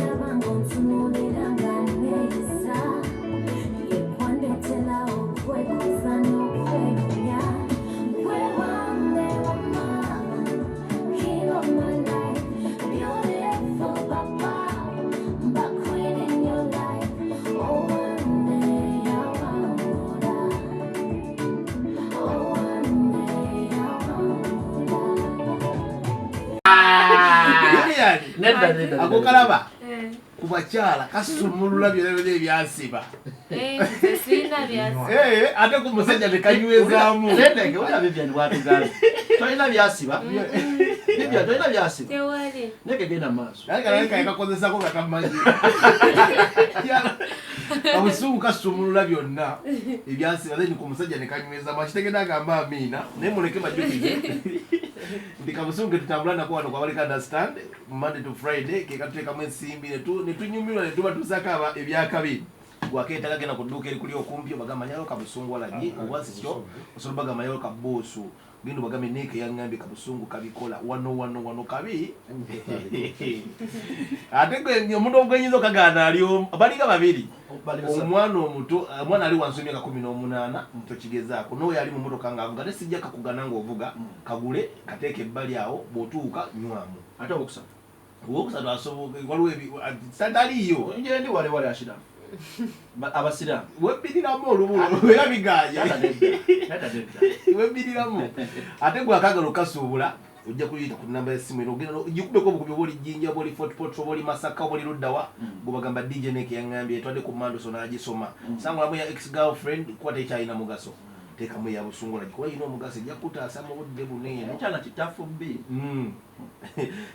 Gwendaba ng'ontunuulira nga neeyisa, yekwandetera okwekuza n'okwerumya. Gwe wange wama, king of my life, beautiful papa, mba queen in your life. Owange yawangula, owange yawangula. Lilian, Nedda, nedda. Ako kalaba Eh. ku bakyala kasumulula byonna byonna ebyasiba. Eh, nze sirina byasiba. Eh, ate ku musajja tekanywezaamu. Nedda, wulira Vivian bw'atugambye. Tolina byasiba. Vivian, tolina byasiba. Tewali. Neke genda mu maaso. Naye kalabika yakakozesako nga tamanyi. Obusungu kasumulula byonna ebyasiba, then ku musajja ne kanywezaamu. Akitegedde agamba amiina, naye muleke bajjukize nti kabusungu ke tutambula nako wano kwabalika Understand Monday to Friday, ke katuteekamu ensimbi ne tunyumirwa ne tuba tusaako ebyakabi. Gwakeetaaga, genda ku dduuka erikuli okumpi, obagamba nyalo kabusungu walagi, oba si kyo osobola bagamba nyalo kabuusu. Genda obagambe neeke yaŋŋambye kabusungu kabikola wano wano wano kabi. Ate gwe omuntu ogwenyinza okagaana ali omu, balinga babiri. Bali basatu. Omwana omuto, omwana ali wansi w'emyaka 18 tokigezaako, n'oyo ali mu motoka ng'avuga, ate sijja kakugana ng'ovuga. Kagule kateeka ebbali awo, bw'otuuka nywamu. Ate owokusatu? Owokusatu asoboka waliwo taliiyo. Nje ndi wale wale ashiramu. Abasiraamu. Webbiriramu olubulo era biganye. Tata nedda. Tata nedda. Webbiriramu. Ate gwe akagala okasuubula, ojja kuyita ku namba y'essimu eno, ogenda gikubeko obukubi, oba oli Jjinja, oba oli Fort Portal, oba oli Masaka, oba oli luddawa. Gwe bagamba DJ Nek yaŋŋambye etwadde ku Manduso n'agisoma. Sangulamu ya ex girlfriend kuba tekyalina mugaso, teekamu eya busungula kuba yina omugaso, ejja kutaasa mu budde buno eno. Ekyana kitafu bbi.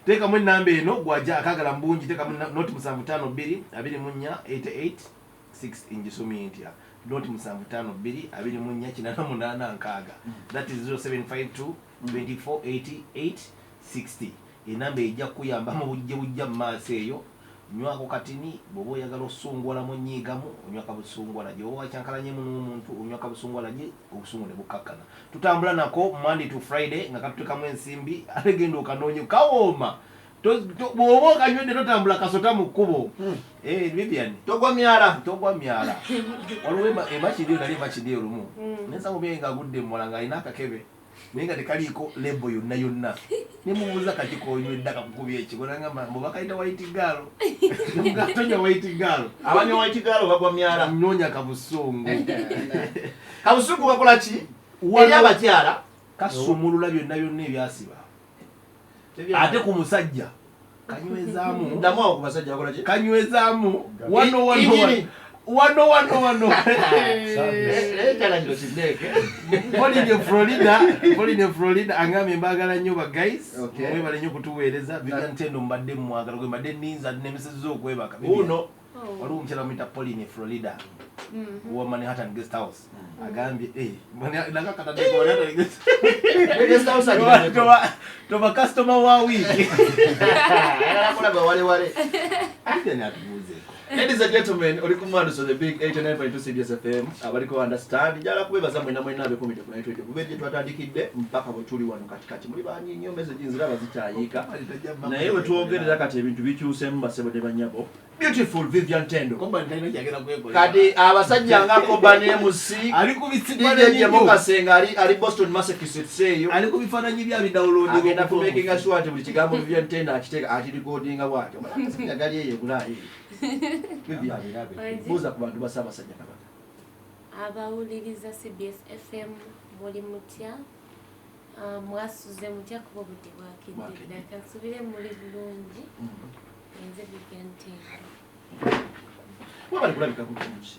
Teekamu enamba eno, gwaja akagala mu bungi, teekamu noti 752 24 88 6. Ngisomye ntya? Noti 752 24 88 60. That is 0752 24 88 60. Enamba ejja kukuyamba mu bujje bujja mu maaso eyo. Nywako katini bw'oba oyagala osungwalamu, onyiigamu, onywa kabusungwala gye. Oba wakyankalanyemu n'omuntu, onywa kabusungwala gye, obusungu ne bukakkana. Tutambula nako Monday to Friday nga katutekamu ensimbi. Ate genda okanoonye, kawooma. Bw'oba okanywedde totambula kasota mu kkubo. Eh, Vivian. Togwa myala. Togwa myala. Waliwo emakindi eyo, nali emakindi eyo lumu nensanga omubyeyi ng'agudde emuwala ng'alina akakebe naye nga tekaliiko label yonna yonna. Nemubuuza, "Kaki konywedde akakukubya ekigo?" Nagamba mbu bakayita White Girl. Tonya White Girl. Abanywa White Girl bagwa myala. Noonya kabusungu. Kabusungu kakola ki eri abakyala? Kasumulula byonna byonna ebyasiba, ate ku musajja kanywezaamu. Ddamu awo, ku basajja bakola ki? Kanywezaamu wano wano. Injini. Wano wano wano. Ekyana kino kinneeke. Pauline Florida, Pauline Florida angambye mbagala nnyo ba guys. Mwebale nnyo kutuweereza. Vivian Tendo mbadde mwagala, gwe mbadde ninza nemesezza okwebaka. Vivian. Uno. Oh. Waliwo omukyala bamuyita Pauline Florida owa Manhattan Guest House, agambye eh, nakakatadde Manhattan Guest. Guest House agirabeko. Toba customer wa wiiki. Ayagala kulaba wale wale. Vivian atubuuzeeko. Ladies and gentlemen, oli ku Manduso, the big 89.2 CBS FM, abaliko Understand. Njagala kubebaza mwena mwena abekumidde ku Night Radio. Kuva eri gye twatandikidde mpaka bwe tuli wano kati kati. Muli bangi nnyo, message nziraba zikyayiika. Naye bwe twogerera kati ebintu bikyuseemu, basebo ne bannyabo. Beautiful Vivian Tendo. Koba talina kyagenda kwekolera. Kati abasajja nga Koba ne MC ali ku DJ bifaananyi Jemo byo. Kasenga ali Boston, Massachusetts eyo. Ali ku bifaananyi bya bidawuloodi. Agenda ku making sure nti buli kigambo Vivian Tendo akiteeka akirikodinga bw'atyo. Omusajja gali eyo Bulaayi. Vivian, Wangi. buuza ku bantu ba Ssaabasajja Kabaka. Abawuliriza CBS FM, muli mutya? Ah, mwasuze mutya? Kuba obudde bwakedde. Bwakedde. Ddala kansubire muli bulungi. Nze Vivian Tendo. Webali kulabika bulungi.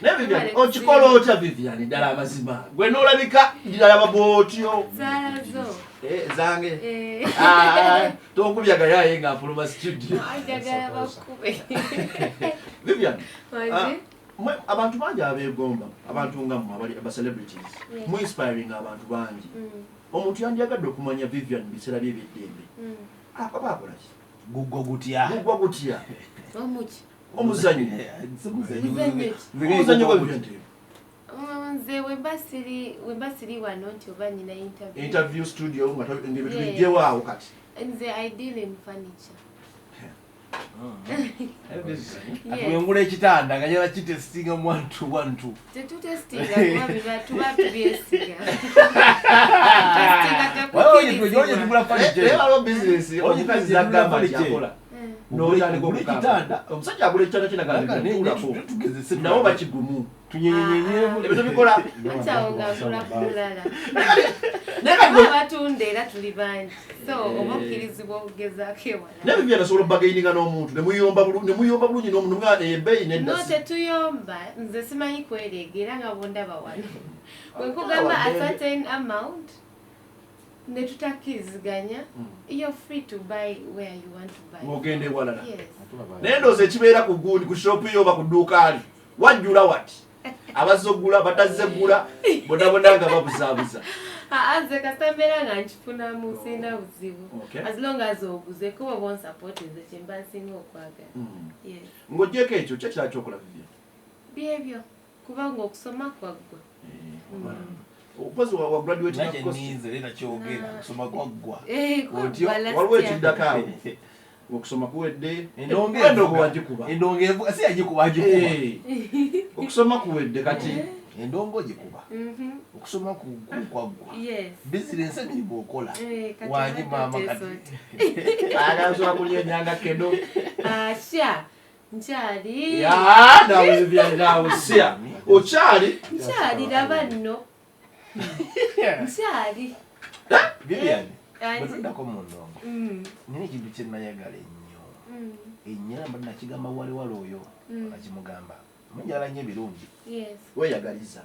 Naye Vivian, Webale. okikola otya Vivian, ddala amazima? Gwe n'olabika ddala bw'otyo. Zaala zo. Eh, zange. Eh. Ah, tonkubya gayaye nga nfuluma studio. Njagala bakube. Vivian, Wangi? ah, abantu bangi abeegomba abantu nga mmwe abali aba celebrities. Mu inspiring abantu bangi. Omuntu yandyagadde okumanya Vivian mu biseera bye eby'eddembe. Aba akola ki? Gugwa gutya? Gugwa gutya? Omuki? Omuzannyo. Muzannyo ki? Omuzannyo gwa Vivian Tendo. Nze wemba siri wano nti oba nyina interview. Interview studio nga ng'ebintu Yeah. bijjewo awo kati. Nze I deal in furniture. Yes. Wengula ekitanda nga njala kitestinga mu 1 2 1 2. Tetutestinga kuba biba tuba tubyesiga. Testinga Wewe tekukkirizibwa. tugula furniture. Naye waliwo bizinesi omukazi zagamba nti akola n'otandika Ogula okukamba. ekitanda. Omusajja agula ekitanda kye nagamba Tugezese nabo bakigumu tunyenyenyenyemu. Ebyo tubikola. Anti awo ng'agula ku mulala. Naye kati Kuba abatunda era tuli bangi. So oba okkirizibwa okugezaako ewalala. Naye Vivian osobola obagaininga n'omuntu ne muyomba bulungi n'omuntu nga ebbeeyi nedda. No, tetuyomba. Nze simanyi kwereega era nga bw'ondaba wano. Bwe nkugamba a certain amount ne tutakkiriziganya, you're free to buy where you want to buy. Ng'ogenda ewalala. Yes. Naye ndowooza ekibeera ku gundi ku shop yo oba ku dduuka ali wajjula wati abazze oggula batazze ggula bonna bonna nga babuzaabuza. Aa, nze kasita mbeera nga nkifunamu sirina buzibu. Okay. As long as oguze kuba bw'onsapoti nze kye mba nsinga okwagala. Yes. Ng'oggyeko ekyo ki ekirala ky'okola Vivian? Byebyo kubanga okusoma kwaggwa. Okozi wa graduate na Nakye course. nninze leeta kyogera kusoma kwaggwa. Eh, Otyo, kwaggwa last Waliwo year. ekiddako awo okusoma kuwedde. Endongo Endongo evuga. wagikuba. Endongo evuga si yagikuba agikuba. Eh, okusoma kuwedde kati Endongo ogikuba. Mhm. Okusoma kwaggwa. Yes. Bizinensi emirimu okola. Eh, kati Wangi obadde maama kati. oteesa agasobola kulya enyanga kedo. Asha, nkyali. Ya, nawe Vivian nawe siya okyali. Nkyali laba nno. Nkyali. Vivian, Anti. bwe tuddako mu ndongo, nina ekintu kye nayagala ennyo. Ennyo era nakigamba waliwala oyo nakimugamba. Munjagala nnyo ebirungi. Yes. Weeyagaliza.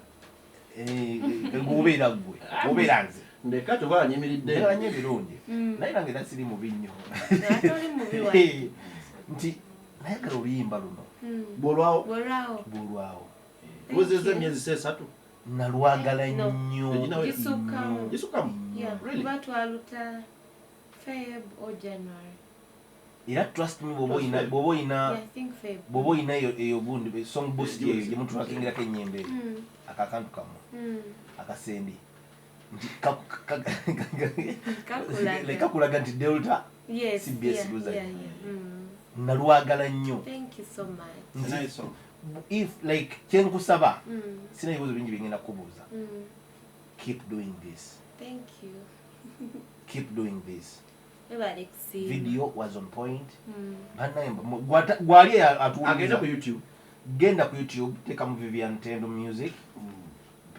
Ng'obeera ggwe, obeera nze. Ndeka kyova anyimiridde. Njagala nnyo ebirungi. Naye nange era siri mubi nnyo. Ate oli mubi wa. Nti nayagala oluyimba luno Bw'olwawo. Bw'olwawo. bw'olwawo. Luwezezza emyezi 3. Nalwagala No. nnyo. Gisukkamu. Gisukkamu. Yeah, Really? kuba twaluta Feb or January. Era trust me bw'oba oyina bw'oba oyina Yeah, I think Feb. bw'oba oyina eyo eyo gundi song boost eyo gye mutulakingirako ennyimba eyo ako akantu kammwe akasendi nti Kakulaga. kakulaga nti Delta Yes. CBS yeah, luzanyo. yeah, yeah. Nalwagala nnyo. Thank you so much. Nti Nice song. if like kyenkusaba sina ebibuuzo bingi byengenda kukubuuza. Keep doing this. Thank you. Keep doing this. Webale kusiima. Video was on point. Bannaye gwali Agenda atuwuliriza. ku YouTube. Genda ku YouTube teekamu Vivian Tendo Music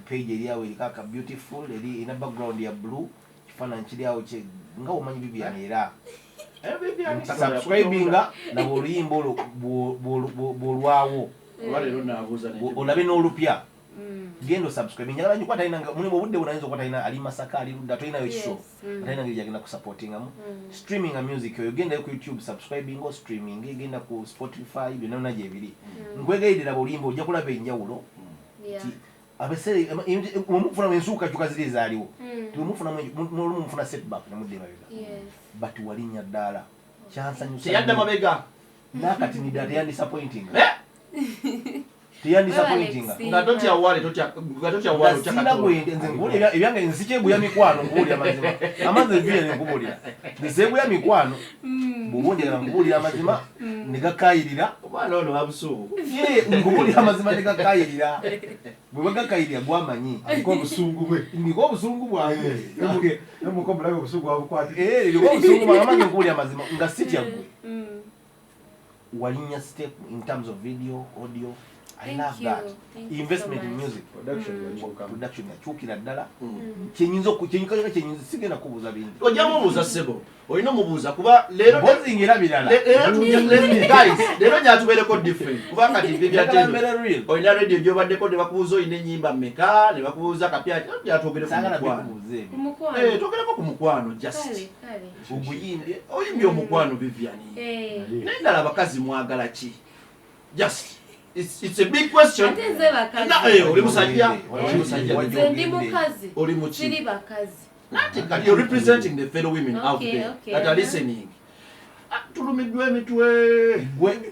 page eri awo eriko aka beautiful eri erina background ya blue kifaananyi kiri awo kye nga omanyi Vivian era Vivian subscribinga nabo oluyimba olwo bw'olwawo Oba leero naabuuza olabe n'olupya genda osubscribe njagala nnyo kuba talina mulimu obudde buno ayinza okuba talina ali Masaka ali ludda tolinayo Yes, show talina ngeri gyagenda kusupportingamu streaming music oyo gendayo ku YouTube subscribing o streaming genda ku Spotify byonna byonna gyebiri nkwegayirira oluyimba ojja kulaba enjawulo Yeah. nti abeseere mwemufunamu ensuukakyuka ziri ezaaliwo olumu mufuna setback nemudda emabega Yes. but walinnya ddaala kyansanyusa Teyadda nnyo. mabega. n'akatinidda teyandisappointinga Eh? teyandisappointinga Webale Nga totya wale totya nga totya wale otya sina Katonda. gwende nze nkubuulira ebyange nsikyeguya mikwano nkubuulira amazima amazzi ebiye nkubuulira nseeguya mikwano bw'oba onjagala nkubuulira amazima ne gakayirira. Omwana ono wa busungu. Ye, nkubuulira amazima ne gakayirira bwe bagakayirira gwamanyi Aliko obusungu bwe. ndiko obusungu bwange. Nemuka omulabe obusungu wabukwatira. Eh, ndiko obusungu bwange amazzi nkubuulira amazima nga sitya ggwe walinnya step in terms of video audio. I Thank love you. that. Thank you Investment so in much. music Production yakyukamu. production yakyukira ddala kyenyinza kyenyinza sigenda kubuuza bingi. Ojja mubuuza ssebo. Olina omubuuza kuba leero mpozi ngera birala. Guys, leero nyatubeereko different kuba kati Vivian Njagala Tendo mbeere real. olina radio gy'obaddeko ne bakubuuza olina ennyimba mmeka ne bakubuuza kapya twogereko ku Saagala mukwano. bikubuuza ebyo. Ku mukwano. Eh, twogereko ku mukwano just. Kale, kale. Oguyimbye Oyimbye omukwano Vivian. Eh. Naye ddala abakazi mwagala ki? Just it's a big question. Ate nze bakazi. Na, eh, oli musajja, oli musajja. Nze ndi mukazi. Oli muki? Siri bakazi. Nati kati you're representing the fellow women out Okay, there okay, that are uh-huh. listening. Tulumiddwa emitwe.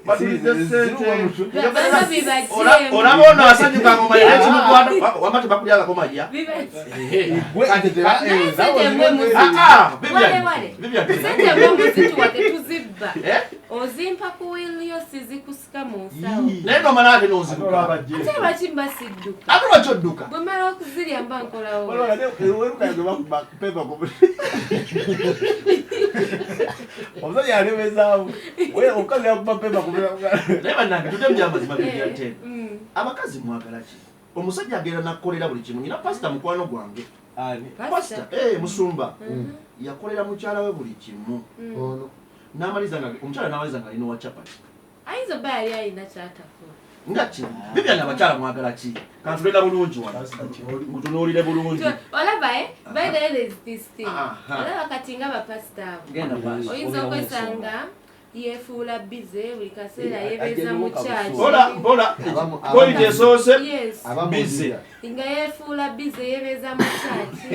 Batulidde ssente. Bano bibagyemu. Olaba ono asanyuka ng'omanyi naye kimukwata wamma tebakulyangako malya. Gwe Naye sente mwe muzi- Ah, ah, Wale, wale. Vivian. Sente mwe muzituwa tetuzibba. Eh? Ozimpa ku wheel yo sizikusika mu nsawo. Naye n'omala ate Ate n'oziruka. olaba gye. Ate lwaki mba sidduka? Ate lwaki odduka? Bwe mmala okuzirya mba nkolawo. Omusajja alemezaamu omukazi yakuba pepa. Naye bannange tudde mu byamazima, Vivian Eh, Ten. Abakazi mwagala ki? Omusajja agenda nakukolera buli kimu. Nina pasita mukwano gwange. Pasita, eh, musumba. Yakolera mukyala we buli kimu. Ono. N'amaliza nga omukyala n'amaliza nga alina owa chapati. Ayinza obba yali alina kyatakola. Nga ki? Vivian, abakyala mwagala ki? Kantuleka bulungi wano. Pastor kyoli. Nkutunuulire bulungi. Olaba, eh? By the way, there's this thing. Aha. Olaba kati nga bapasita abo. Genda maaso. Oyinza okwesanga yeefuula bize buli kaseera, Eh, yeebeeza mu ajja kyaki. Mpola, mpola. Abamu- Point esoose. Yes. Busy. Nga yeefuula bize, yeebeeza mu kyaki.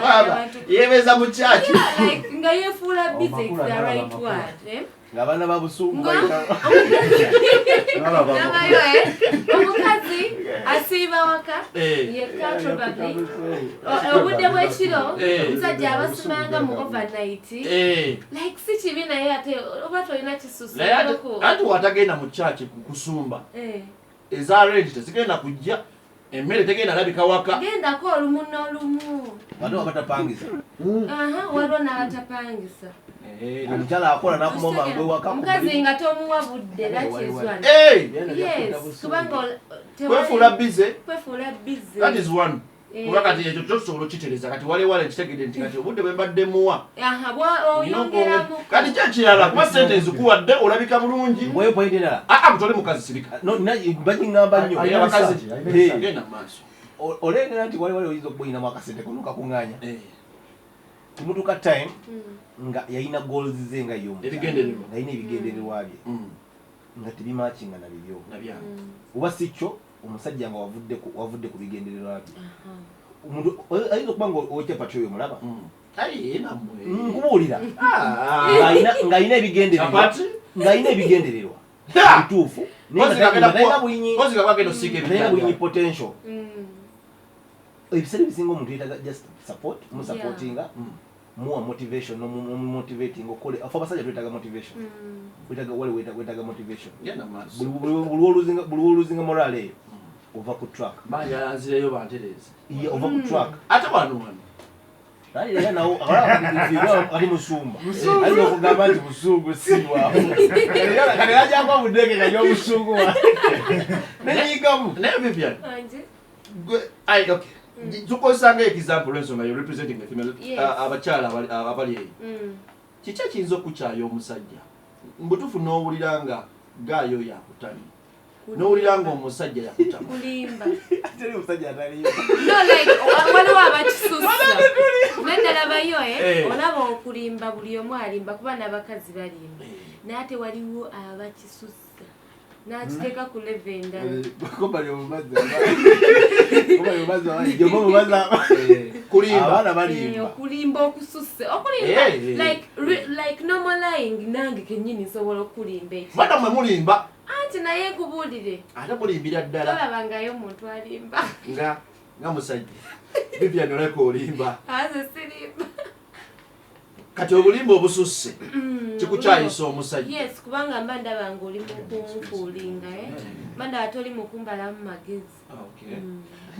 Baba, yeebeza mu kyaki. Yeah, like nga yeefuula busy is Amakulu the alaba right amakulu. word. Eh? Ng'abaana ba busungu. Nalaba Nabayo, eh? Omukazi asiiba waka Eh. yekka probably. Obudde bw'ekiro Eh. omusajja abasimanga mu overnight. Eh. Like si kibi, naye ate oba tolina kisusu. Naye ate watagenda mu kyaki kusumba. Eh. Eza rent tezigenda kujja. Emmere tegenda labika waka. Gendako olumu n'olumu. Ate wabatapangisa. Aha, waliwo n'abatapangisa. Omukyala akola n'akuma mangu ewaka. Omukazi nga tomuwa budde, that is one. Eh! Yes, kubanga Kwefuula busy. Kwefuula busy. That is one. Eh. Kuba kati ekyo kyo tusobola okukitereeza. Kati wale wale nkitegedde nti kati obudde bwe mbadde muwa. Aha, oyongeramu. Kati ki ekirala? Kuba ssente ezikuwadde olabika bulungi. Wewe point endala. Aa, mutole mukazi sirika. No, bakiŋŋamba nnyo. Alina Abakazi. research, alina research. Genda mu maaso. Olengera nti wali wali oyinza okuba oyinamu akasente kono kakuŋŋaanya. Eh. Kumutuuka time nga yalina goals ze nga ye omukyala. Ebigendererwa. Nga yalina ebigendererwa bye nga tebimakinga na bibyo. Nabyange. Oba si kyo, omusajja nga wavudde ku bigendererwa bye. Omuntu ayinza okuba nga owekyapati oyo mulaba. Aye, nammwe. Nkubuulira. Ah. Ng'alina ebigendererwa. Chapati? Ng'alina ebigendererwa Ha! bituufu naye Kozi nga kagenda talina kozi nga bagenda osiika talina bwinyi ebijanja. potential. Ebiseera ebisinga omuntu yeetaga just support, musupportinga, muwa motivation, nomumotivating okole. Afe abasajja twetaaga motivation. Wetaaga wale wetaaga motivation. Genda mu maaso. Buli woluzinga morale eyo ova ku track. Banjala nzireyo bantereeze. Ye, ova ku track. Ate wano wano. Kale era nawo ali musumba ayinza okugamba nti busungu si bwamu. Kati ajako budeke kanya obusungu wa nenyigamu. Naye Vivian, Anje? Ai, okay. Tukozesa nga example lw'ensonga you're representing the female, Yes. abakyala abali eyo. Kiki ekiyinza okukyaya omusajja? Mbutuufu n'owulira nga gaayo yakutamye. N'owulira nga omusajja yakutama. Kulimba. Teri musajja ataliyo. No, like waliwo abakisussa, naye nalabayo, eh, Eh. olaba okulimba buli omu alimba kuba n'abakazi balimba, naye ate waliwo abakisussa n'akiteeka ku level endala. Kompani omubazi, kompani omubazi, omubazi. Kulimba. Abaana Eh, balimba. Okulimba okususse, okulimba Eh, eh. like like normal lying, nange kennyini nsobola okulimba ekyo. Bada mmwe mulimba. Anti naye nkubuulire, Ate mulimbira ddala. tolabangayo omuntu alimba. Nga musajja. Vivian, oleka olimba. Aze sirimba. Kati obulimba obususse kikukyayisa omusajja. Yes, kubanga mba ndaba nga oli mukunfuulinga, eh? Mba ndaba toli mukumbalamu magezi. Okay.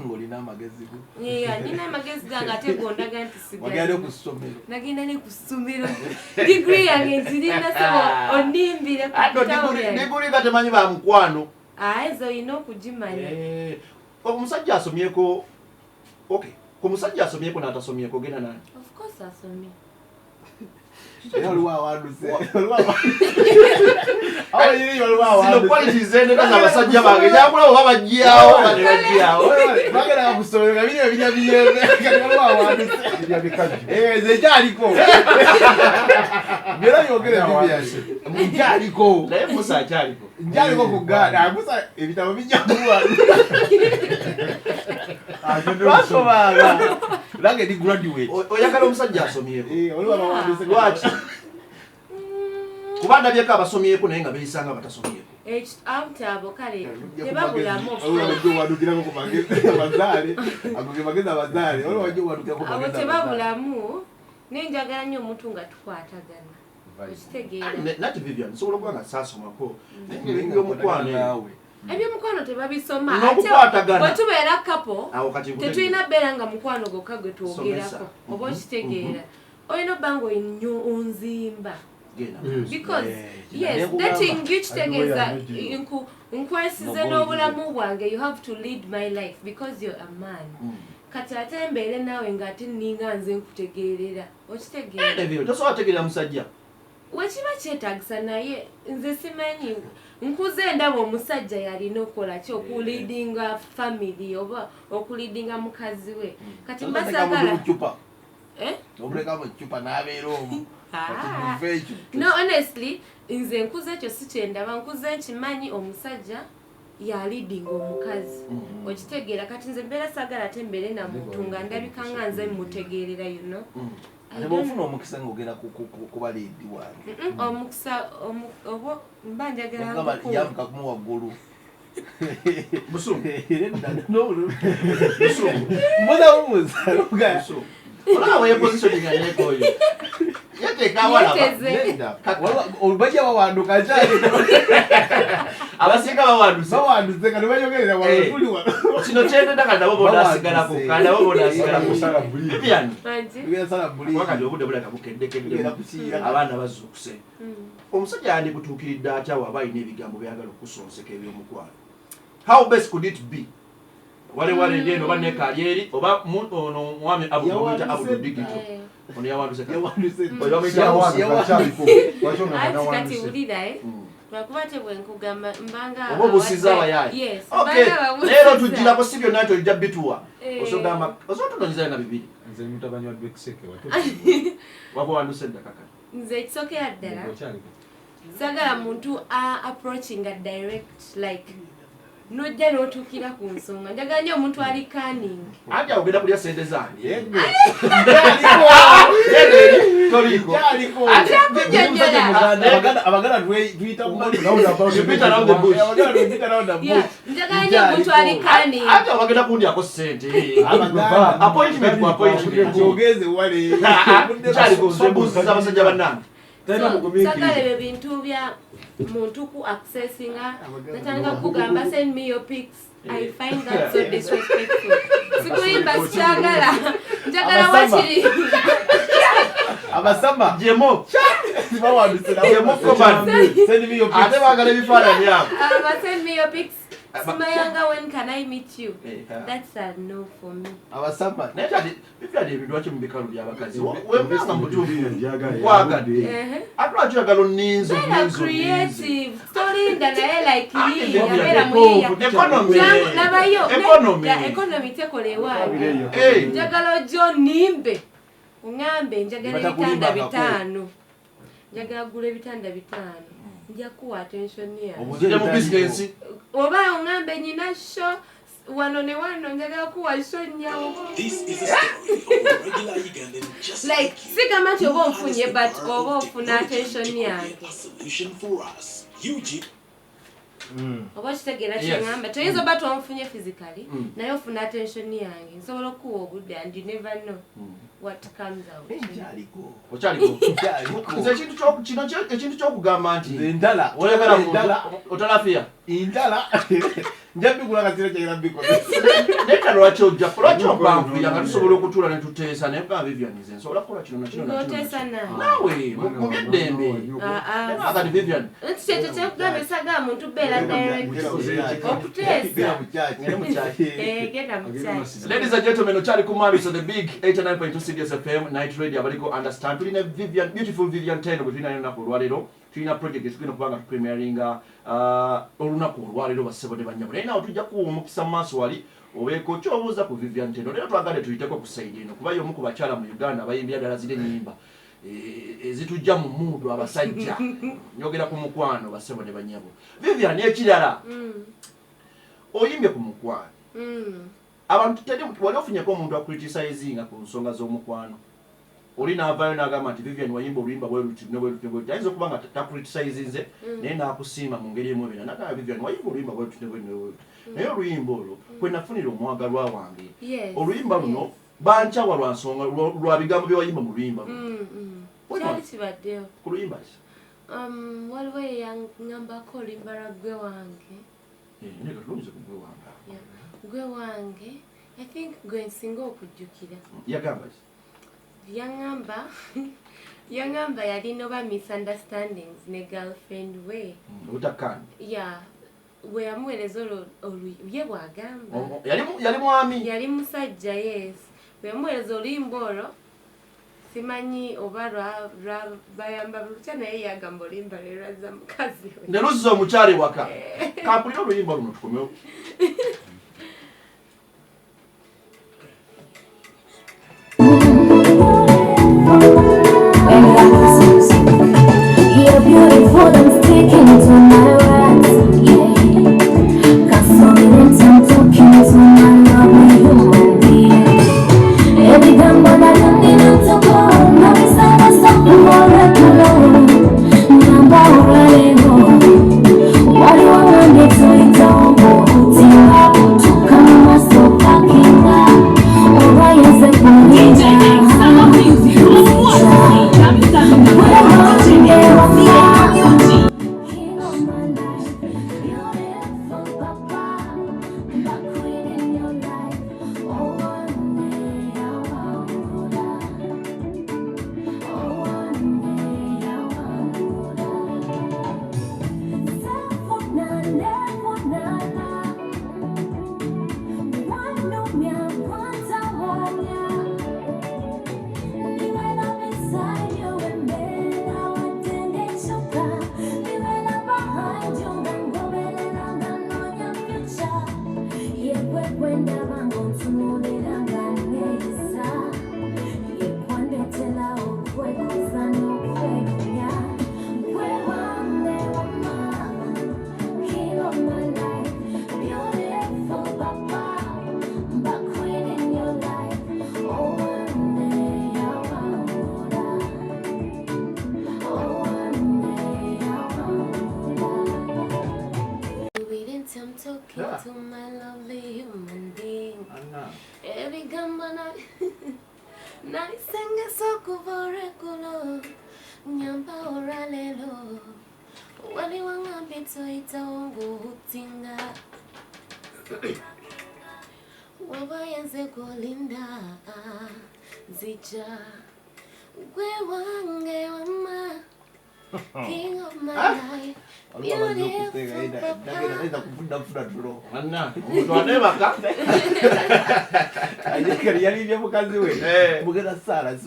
Ng'olina amagezi go. Yeah, nina amagezi gange ate gondaga nti Wagenda sigalina. ku ssomero. Nagenda ne ku ssomero, digiri yange nzirina, sebo, onimbire ku Ate bitabo byange. Diguli nga temanyi ba mukwano. Aye, ze olina okugimanya. Eh, omusajja asomyeko, okay, ku musajja asomyeko n'atasomyeko genda nani? Of course asomye. Era waliwo awanduse. Awo yiri waliwo Zino awanduse. qualities zendeka z'abasajja bange njakulaba oba bajjawo oba tebajjawo. Bagenda ku ssomero nga biri ebirya biyembe, kati waliwo awanduse. Birya bikajjo. Eh, nze nkyaliko. Byonna byogere Vivian. Nkyaliko. Naye Musa akyaliko. Nkyaliko ku gaana. Musa ebitabo bijja kuwa. Agenda olusoma. Twasomanga. Nange ndi graduate. Oyagala omusajja asomyeko? Eh, waliwo abawanduse. Lwaki? Kuba ndabyeko abasomyeko naye nga beeyisanga abatasomyeko. Anti abo kale tebabulamu. Wadukirako ku magezi abazaale, ago ge magezi abazaale. Waliwo wajja owadukirako ku Abo magezi abazaale. tebabulamu, naye njagala nnyo omuntu nga tukwatagana, okitegeera? Nati Vivian, nsobola okuba nga saasomako, naye nga ebintu by'omukwano ebyo, Naawe. Ebyomukwano tebabisoma. N'okukwatagana. Bwe tubeera couple, Awo kati nkutegeera. tetulina beera nga mukwano gwokka gwe twogerako. Somesa. Oba okitegeera, olina obba nga onnyo onzimba. Genda. Because Eh, yes, nekugamba. dating you kitegeeza Agiwe nkwesize No, n'obulamu bwange. You have to lead my life because you're a man. Kati ate mbeere naawe ng'ate nninga nze nkutegeerera, okitegeera? Ebyo tosobola kutegeera musajja. Wekiba kyetagisa, naye nze simanyi, nkuze ndaba omusajja yalina okukola ki, okuleadinga family oba okuleadinga mukazi we. Kati Omuleka mbasagala mu ccupa. Eh? Omuleka mu ccupa n'abeera omwo. Ah. Kati muva ekyo. No, honestly, nze nkuze ekyo si kyendaba. Nkuze nkimanyi omusajja yaleadinga omukazi, okitegeera? Kati nze mbeera saagala ate mbeere na muntu nga ndabika nga nze mutegeerera. I Ate don't- bw'ofuna omukisa ng'ogenda kuba lead wange. Omukisa oba mba njagala Nagamba nkukuwe. yambuka kumu waggulu. Busungu. Busungu. Mbuza bubuza. Busungu. Olaba weyepositioninga nekoyo yeteeka awalaba. Yeeteze. Nedda. Bajja bawanduka nkyali. Abasinga bawanduse. Bawanduse kati bayogerera wano. Eh. Tuli wano. Kino kyendeda, kati nabo bonaasigalako, kandi nabo bonaasigalako. Kusala buli. Vivian, Mangi? Tugenda sala buli. kuba kati obudde bulaka Tugenda bukeddekedde, kukiira. abaana bazuukuse. Omusajja yandikutuukiridde atya waba alina ebigambo byagala okusonseka ebyomukwano? How best could it be? Wale ndi eno oba nekaali eri oba ono mwami Abudu bamuyita Abudu Digital. Eh. Ono yawanduse kati. Yawanduse. Oyo bamuyita Abudu. Wakyaliko lwaki ono Anti kati nawanduse? wulira, eh? Lwakuba te bwe nkugamba mbanga Oba obusiza abayaayi. Yes, Okay, mbanga ababusiza. leero tugirako si byonna nti ojja bituwa. Eh. Osogamba osobola tunonyezayo nga bibiri. Nze mutabani wa Dwekiseke. Waba wanduse dda kakati. Nze ekisookera ddala, Okyaliko. sagala muntu a approachinga direct, like nojja n'otuukira ku nsonga. Njagala nnyo omuntu ali cunning. Anti awo ogenda kulya sente zange. Yegwe. Toliiko. Kyaliko. Akunnyonnyola. Abaganda tuyita You beat around the bush. Abaganda tuyita round the Yeah, bush. njagala nnyo omuntu ali cunning. Anti awo bagenda kundyako sente. Abaganda. Appointment ku appointment. Ogeze wale. Kyaliko nze mbuuziza abasajja bannange. Talina So, bugumiikiriza. sagala ebyo bintu bya muntu ku accessinga natandika kugamba, "Send me your pics." I find that so disrespectful. Sikulimba, sikyagala. Njagala Abasama. wakiri Abasama. Jemo. Bawanduse nabo. Jemo command. Send me your Ate pics. baagala ebifaananyi abo. Send me your pics, simayanga, when can I meet you? Eh, That's a no for me. Abasama. Naye kati Vivian, ebintu lwaki mu bikalu by'abakazi wemanga mutuufu Njagala nkwagadde. Ehe. Ate lwaki oyagala oninze Beera oninze oninze? creative, tolinda naye like Ate yiiya, Vivian, beera muyiiya. Economy. Jangu, labayo. Economy. Nedda, economy tekola ewange. Eh, Njagala ojja onimbe, oŋŋambe njagala ebitanda Batakulimbangako. 5, njagala gula ebitanda 5, nja kuwa attention yange. Ojja mu bizinensi. Oba oŋŋambe nyina show wano ne wano, njagala kuwa show nnyawo. This is a story of a regular Ugandan just Like like you. sigamba nti oba who onfunye, harnessed the but power oba of ofuna technology attention to create yange. a solution for us. UG Oba okitegeera Yes. kyeŋŋamba? Toyinza oba tonfunye physically, Mm. naye ofuna attention yange, nsobola okukuwa obudde and you never know what comes out. Nkyaliko. Okyaliko. Nkyaliko. Nze ekintu kino ekintu ky'okugamba nti Nze ndala. oyagala muntu Ndala. otalafiya. Ndala. Nja bigula kasira kyagala bikozesa. Naye kano lwaki ojja lwaki ompanfuya nga tusobola okutuula ne tuteesa naye kugamba Vivian nze nsobola kukola kino na kino na kino na Ng'oteesa kino. nange. Naawe mu by'eddembe. Ah, ah. Naye kati Vivian Nti kyekyo kyekugamba, esagala muntu beera direct okuteesa. Ngende mu kyaki. Eh, genda mu kyaki. Ladies and gentlemen, okyali ku Mariso the Big 89.2 CBS FM Night Radio abaliko understand. Tulina Vivian, beautiful Vivian Tendo gwe tulina olunaku olwaleero. Tulina project etugenda okuba nga tupremieringa olunaku olwaleero, bassebo ne bannyabo. Naye naawe tujja kuwa omukisa mu maaso wali obeeko kyobuuza ku Vivian Tendo. Leero twagadde tuyiteko ku side eno kuba y'omu ku bakyala mu Uganda abayimbira ddala ziri ennyimba ezitujja mu muudu abasajja. Njogera ku mukwano, bassebo ne bannyabo. Vivian, ekirala oyimbye ku mukwano. Abantu teri wali ofunyeko omuntu acriticinga ku nsonga z'omukwano? Oli n'avaayo n'agamba nti Vivian wayimba oluyimba bwe luti ne bwe luti ne bwe luti, ayinza okuba nga tacriticinze, naye n'akusiima mu ngeri emu ebera, n'agamba, "Vivian wayimba oluyimba bwe luti ne bwe luti ne bwe luti, naye oluyimba olwo kwe nafunira omwagalwa wange. Oluyimba luno bankyawa lwa nsonga lwa bigambo bye wayimba mu luyimba luno." Why Kyali not? kibaddewo. Ku luyimba ki? Waliwo eyaŋŋambako oluyimba lwa Gwe Wange. Eh, naye katulunyize ku Gwe Wange. Yeah. Gwe Wange, I think gwe nsinga okujjukira. Yagamba ki? Yaŋŋamba yalina oba misunderstandings ne girlfriend we. Obutakkaanya. Yeah, bwe yamuweereza olwo ye bw'agamba. Yali mwami. Yali musajja, yes. Bwe yamuweereza oluyimba olwo, simanyi oba bayamba lutya, naye yagamba oluyimba lwe lwazza mukazi we. Ne luzza omukyala ewaka. Kampulire oluyimba luno tukomewo. Baby, I love this music. You're beautiful, I'm sticking to my words. Yeah. Consolidating, talking to my lovely human being. Ebigambo nabyo ntuko, nabisanga kumolekulo. Namba olwaleero. Waliwo ngambye tuyitawo ng'obutima butuuka mu maaso pakinga. Oba yenze kulinda. Gwe wange wamma. King of my life, beautiful papa, my queen in your life. Oh, one day I want. Oh, one day I want. Sefuna, nefunana, wanumya, kwantawanya. Niwela beside you embeera wadde ngekyuka. Niwela behind you nga ngoberera nga nnoonya future. Yegwe gwe ndaba ng'ontunuulira nga neeyisa. Yekwandetera okwekuza n'okwerumya. Gwe wange wamma, king of my life, beautiful papa, my queen in your life. Oh, one day I want. Oh, one day I want. Waiting till I'm talking to my lovely human being. Ebigambo nabisengesa okuva olweggulo, nyamba olwaleero. Waliwo ngambye toyitawo ng'obutinga. Waba yenze gw'olinda, nzija. Gwe wange wamma, king of my life, beautiful papa. Ayinza kufuna tulo. Anna, omuntu aneebaka. Yalibye mukazi we. Eh. Mugenda saala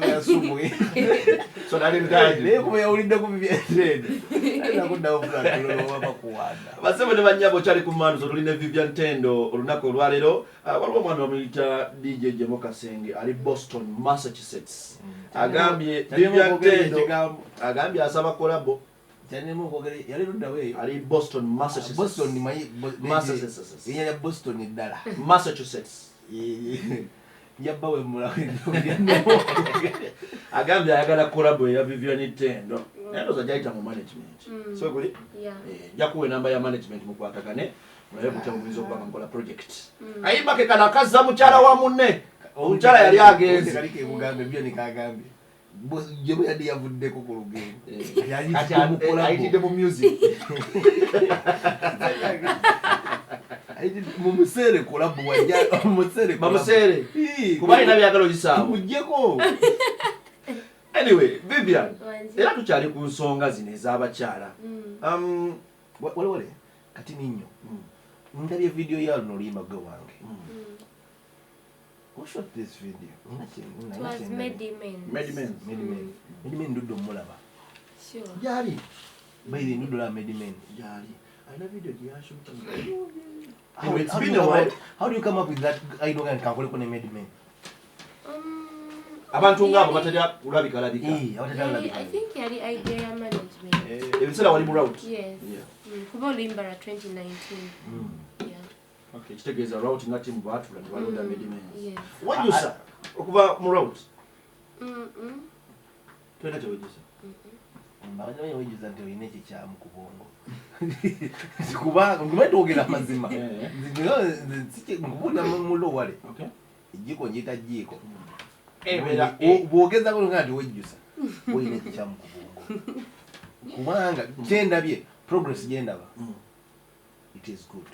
yasumuye. So nali mutaji. Naye kuba yawulidde ku bibyetende, ayinza kuddawo funa tulo waba kuwanda. Basebo ne bannyabo, kyali ku Manzo, tulina Vivian Tendo olunaku olwaleero. Ah, waliwo omwana bamuyita DJ Jemo Kasenge, ali Boston, Massachusetts, agambye Vivian Tendo, Ekigambo agambye asaba collabo. Kyanemu okwogera, yali luddawo eyo? Ali Boston, Massachusetts. Boston manyi. Massachusetts. Erinnya lya Boston ddala. Massachusetts. Njabba wemulawo. Agambye ayagala collabo eya Vivian Tendo, naye ndowooza gyayita mu management. So guli Yeah. Eh, nja kuwa enamba ya management, mukwatagane mulabe butya muyinza okuba nga mukola project. Kayimba ke kano akazza mukyala wa munne. Omukyala yali agenze. Kali kekugambye byo nikagambye jemu yadde yavuddeko ku lugendo. Eh, kati ayitidde mu music. Mumuseere collabo, wajja mumuseere. Bamuseere kuba alina byagala oyisaawo. Tumugjeko. Anyway, Vivian, Wangi. era tukyali ku nsonga zino ez'abakyala. Waliwale kati ninyo ndabye video ya luno oluyimba Gwe Wange. Who shot this video? It was Medi Men. Medi Men. Medimen. Medimen ndudde omulaba. Sure. Gyali. Bairi ndudde olaba Medimen. Gyali alina video gyeyashuta. How, Anyway, it's how do been you a come while. How do you come up with that idea nga nkoleko ne Medimen? Abantu ngaabo batera kulabikalabika. Eh, abatatala I think yali idea ya management. Ebiseera wali mu Route. Yes. Yeah. Kuba oluyimba lwa 2019. Yeah. Okay, kitegeeza Route nga timu baatula ne balonda Medi Men. Yes. Wajjusa okuva mu Route? Mm-mm. Tolina kyewejjusa? Abanyamanya wejjuza nti olina ekikyamu ku bwongo, kubanga nkuba twogera amazima. Eh. Nkubuulira mulo wale, Okay. ejjiiko njiyita jjiiko. Ebeera Bw'ogezako nga nti wejjusa, olina ekikyamu ku bwongo, kubanga kyendabye, progress gyendaba, it is good.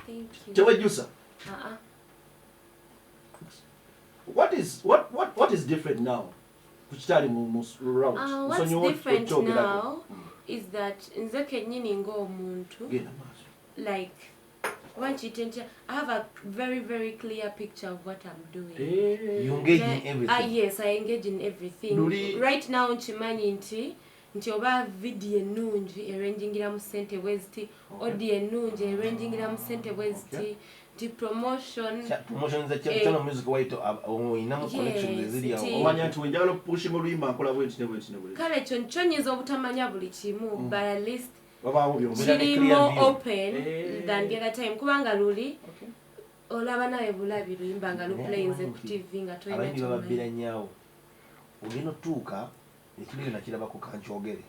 Thank you. Tewejjusa? Uh-uh. What is different now ku kitali mu route? What's Nsonyiwa different okyogerako. now is that nze kennyini ng'omuntu, Genda maaso. like, oba nkiyite ntya, I have a very, very clear picture of what I'm doing. Eh. You engage in everything. Yes, I engage in everything. Right now nkimanyi nti oba video ennungi erangingiramu sente bweziti, audio ennungi erangingiramu sente bweziti, nti promotion Promotion za Eh. channel music waito olinamu connections Yes, eziri awo. Omanya nti wenjagala okupushinga oluyimba nkola bwenti ne bwenti ne bwenti. Kale kyo kyo nyinza obutamanya buli kimu, but at least Wabaawo byombi. Obeera ne kiri clear more view. open Eh. than the other time, kubanga luli Okay. olaba nawe bulabi luyimba nga luplayinze ku TV nga tolina Abayimbi bababbira kyomanyi. nnyawo. Ogenda otuuka ekintu ekyo nakirabako, kankyogere,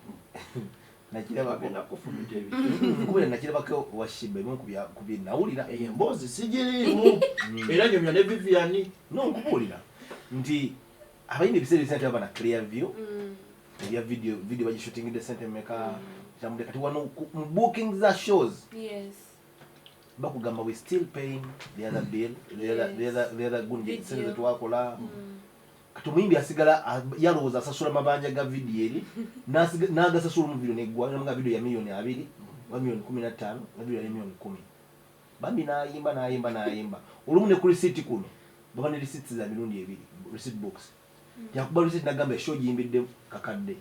nakirabako. Agenda kufumita ebintu. Nkubeera nakirabako wa Sheebah, ebimu ku bye nawulira. Eyo emboozi sigiriimu era nyumya ne Vivian. No, nkubuulira nti abayimbi ebiseera ebisinga tebaba na clear view ebya video. Video bagishootingidde sente meka, tambule. Kati wano mu booking za shows bakugamba, "We still paying the other bill, the other gundi." Video. Sente zetwakola. Kati omuyimbi asigala yalowooza asasula mabanja ga video eri, n'agasasula mu video neggwa nga video ya 20 million oba 15 million, nga video ya 10 million. Bambi n'ayimba, n'ayimba, n'ayimba. Olumu ne ku receipt kuno baba ne receipts za mirundi ebiri, receipt books. Yakuba receipt nagamba eshow giyimbidde kakadde,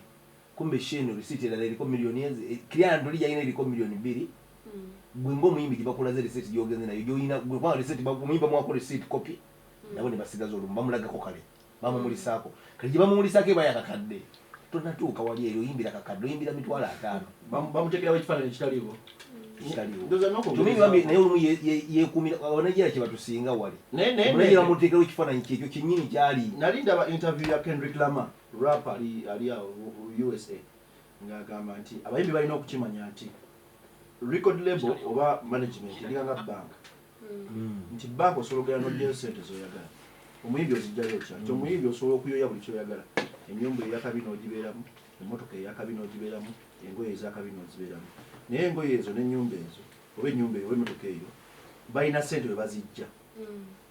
kumbe show eno receipt erala eriko miliyoni ezi, client oli yalina eriko 2 million. Gwe ng'omuyimbi gye bakulaze receipt gy'ogenze nayo gy'olina gwe, kubanga receipt omuyimbi bamuwako receipt copy, nabo ne basigaza olumu bamulagako, kale bamumulisaako. Kale gye bamumulisaako eba yakakadde, tonatuuka wali eri oyimbira kakadde, oyimbira 50,000. Bamuteekerawo ekifaananyi ekitaliiwo. Ekitaliiwo. Ndowooza n'okwongereza- Omuyimbi bambi naye olumu yeekuumira abanajera kye batusinga wali. Naye Omunajera bamuteekerawo ekifaananyi kyekyo kyennyini kyali. Nali ndaba interview ya Kendrick Lamar, rap ali awo mu USA, ng'agamba nti abayimbi balina okukimanya nti record label oba management eringa nga bank, nti bank osobola ogenda n'oggyayo sente zoyagala, omuyimbi ozijjayo otya? Nti omuyimbi osobola okuyoya buli kyoyagala, ennyumba eyakabi n'ogibeeramu, emmotoka eyakabi n'ogibeeramu, engoye ezakabi n'ozibeeramu, naye engoye ezo n'ennyumba ezo oba ennyumba eyo oba emmotoka eyo balina sente we bazijja.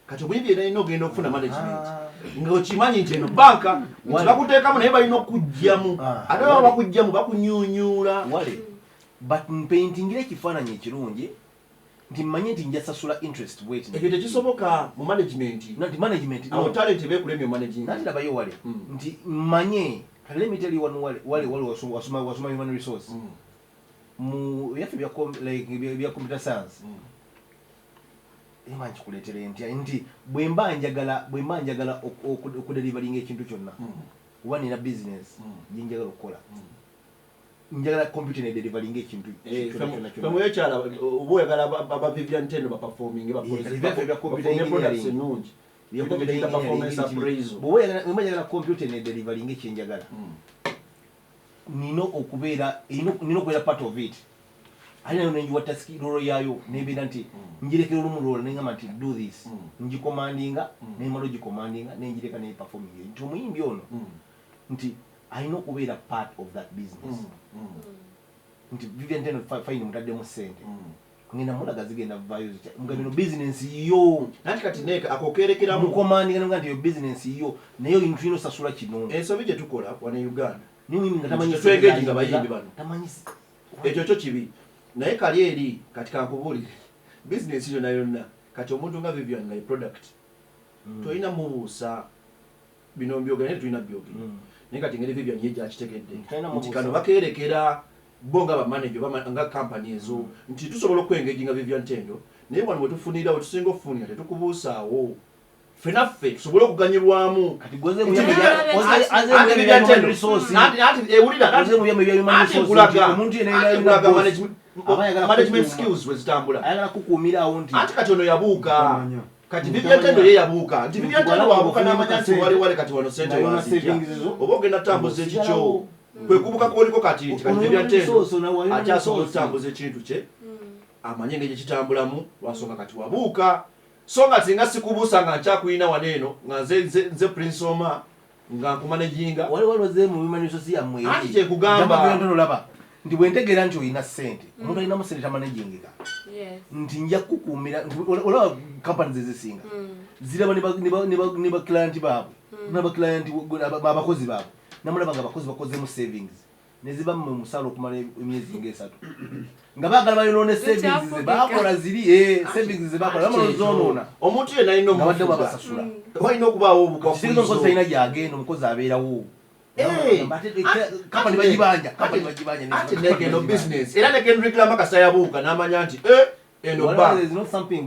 Kati omuyimbi yena alina ogenda okufuna management ng'okimanyi nti eno banka nti Wale. bakuteekamu naye balina okuggyamu, ate baba wale. bakuggyamu bakunyunyuula. Wale, but mpaintingira ekifaananyi ekirungi nti mmanye nti nja sasula interest bweti. Ekyo tekisoboka mu management. Nti management Awo talent ebeekulemye managing. Nati labayo wale, nti mmanye kale, let me tell you one. Wale, wale, wale wasoma human resource mu byaffe bya like bya computer science. Ema nkikuleetera ntya nti bwe mba njagala okudeliveringa ekintu kyonna, oba nina business gyenjagala okukola, njagala computer nedeliveringa ekintu kyonna kyonna kyonna. Femuyekyala oba oyagala aba Vivian Tendo baperforming Kati byaffe bya computer engineering. ennungi. Bya computer Tuyita performance engineering. appraisal. Bw'oba bwe mba njagala computer nedeliveringa ekyenjagala, nina okubeera nina okubeera part of it, ate nayo nenjiwa task role yaayo, nebeera nti ngirekera olumu role nengamba nti do this. Ngicommandinga, nemala ogicommandinga nengireka neperforming, nti omuyimbi ono nti alina okubeera part of that business, nti Vivian Tendo fine, mutaddemu sente, ngenda mulaga zigenda vaayo zitya nga bino business yo. Nanti kati neeka ako kerekeramu. Mucommandinga nenga nti yo business yo, naye tulina osasula kino. Ensobi gye tukola wano e Uganda, Naye omuyimbi nga tamanyi Tetwengage nga bayimbi bano. tamanyi Ekyo kyo kibi, naye kali eri kati kankubuulire, bizinesi yonna yonna, kati omuntu nga Vivian nga ye product, tolina mubuusa bino mbyogera, naye tulina byogera. Naye kati engeri Vivian ye gyakitegedde Tolina nti mubuusa. kano bakerekera bo nga bamanager oba nga kampany ezo nti tusobola okwengaginga Vivian Tendo, naye wano wetufunira wetusinga okufunira tetukubuusaawo, ffenaffe tusobole okuganyulwamu. Kati goze Nti Anti Vivian Tendo, anti ewulira, Oze mu bya human anti resource, nkulaga, nti omuntu yenna anti alina nkulaga boss, aba ayagala management kukuuma. skills we zitambula. Ayagala kukuumirawo nti Anti kati ono yabuuka. Tamanya. Kati Mm. Vivian Tendo ye yabuuka nti Vivian Tendo Walaba wabuuka ofunye n'amanya nti kasente. wali wale kati wano sente Nga wazijja savings zo. oba ogenda tambuza ekikyo Osigalawo. kwe kubuuka kwoliko kati nti kati Ono Vivian Tendo resource, ono walina akyasobola resource. okutambuza ekintu kye amanye engeri gyekitambulamu lwasonga kati wabuuka so nga singa sikubuusa nga nkyakulina wano eno nga nze Prince Omar nga nkumanejinga. Wali waloze mu human resource yammwe eri. Anti kyekugamba. Gamba ntono laba nti bwe ntegeera nti olina ssente, omuntu alinamu ssente tamanejingika Yes. nti nja kukuumira nti olaba companies ezisinga ziraba ne baclient baabwe n'abaclient abakozi baabwe, namulaba nga abakozi bakozemu savings neziba mu musaala okumala emyezi ngaesatu nga baagala bayonoone savings ze Tekyafugika. bakola ziri savings ze bakola bamala ozoonoona Omuntu yenna alina nga badde omufuga babasasula. Walina okubaawo Singa omukozi talina obukwakkulizo. gyagenda, omukozi abeerawo. Eh, Kampani bagibanja, kampani bagibanja. Anti neke eno business era ne Kendrick Lamar kasita yabuuka n'amanya nti eno ba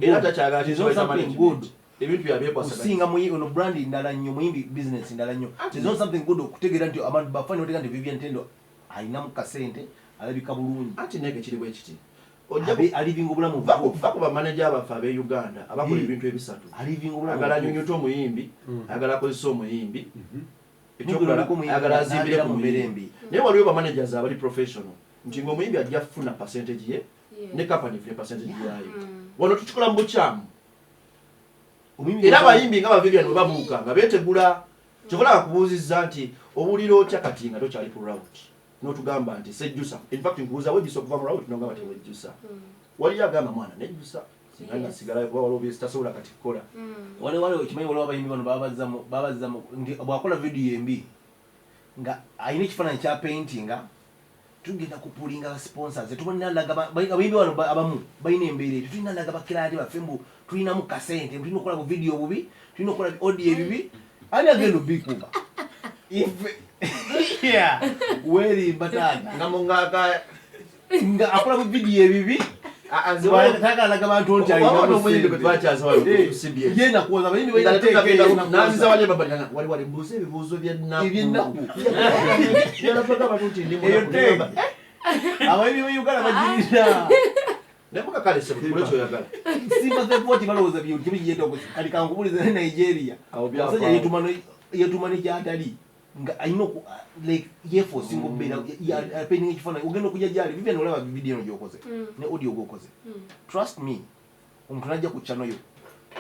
era takyagala There's not something good ebintu byabyekwasaganya. Kusinga muyi ono brand ndala nnyo, muyimbi business ndala nnyo. There's not something good okutegeera nti abantu bafani bategeera nti Vivian Tendo alinamu kasente, alabika bulungi. Anti neke kiri bwe kiti. Ojja Alivinga obulamu butuufu. Va ku bamaneja baffe ab'e Uganda abakola Eh. ebintu ebisatu. Alivinga obulamu Ayagala butuufu. anyunyute omuyimbi, ayagala akozese omuyimbi, ekyokulala N'okuliko omuyimbi ayagala azimbire n'abeera ku mu mbeera muyimbi. embi. Naye waliwo bamanagers abali professional nti ng'omuyimbi ajja kufuna percentage ye ne company efune percentage yayo. Wano tukikola mu bukyamu. Omuyimbi Era abayimbi nga ba Vivian bwe babuuka nga beetegula kyokola bakubuuzizza nti owulira otya kati nga tokyali ku route n'otugamba nti sejjusa. In fact nkubuuza wejjusa okuva mu route nogamba tewejjusa. Waliyo agamba mwana nejjusa singa Yes. nasigalayo kuba waliwo byesitasobola kati kukola. Wale okimanyi waliwo abayimbi bano babazzamu nti bw'akola vidiyo embi nga alina ekifaananyi kya paintinga tugenda kupulinga sponsors tubonalaga abayimbi bano abamu balina embeera eyo, tulina laga bakirayati baffe mbu tulinamu kasente, tulina okukola bu vidiyo obubi, tulina okukola audio ebibi, ani agenda obikuba ife? Yeah, werimba taata. Nga mungaka Nga akola bu vidiyo ebibi tagalaga bantu nti wabona omuyimbi gwe alinamu twakyaza wano ku CBS. Ye nakuwoza abayimbi balina teeka eyo nakuwoza. Nanziza wali ebabali wali wali mbuuza ebibuuzo by'ennaku. Eby'ennaku. Yalapaka abantu nti ndi Eyo munaku. teeka abayimbi ba Uganda bagirina. Naye mukakale ssebo tukole kyoyagala. Simba balowooza byekiyenda kati kankubuliza ne Nigeria. Awo byavaawo. Omusajja yetuma nekyatali nga alina like yeforcinga okubeera painting ekifaananyi ogenda okujja gyali Vivian olaba video eno gyokoze ne audio gwokoze. Trust me, omuntu najja ku channel yo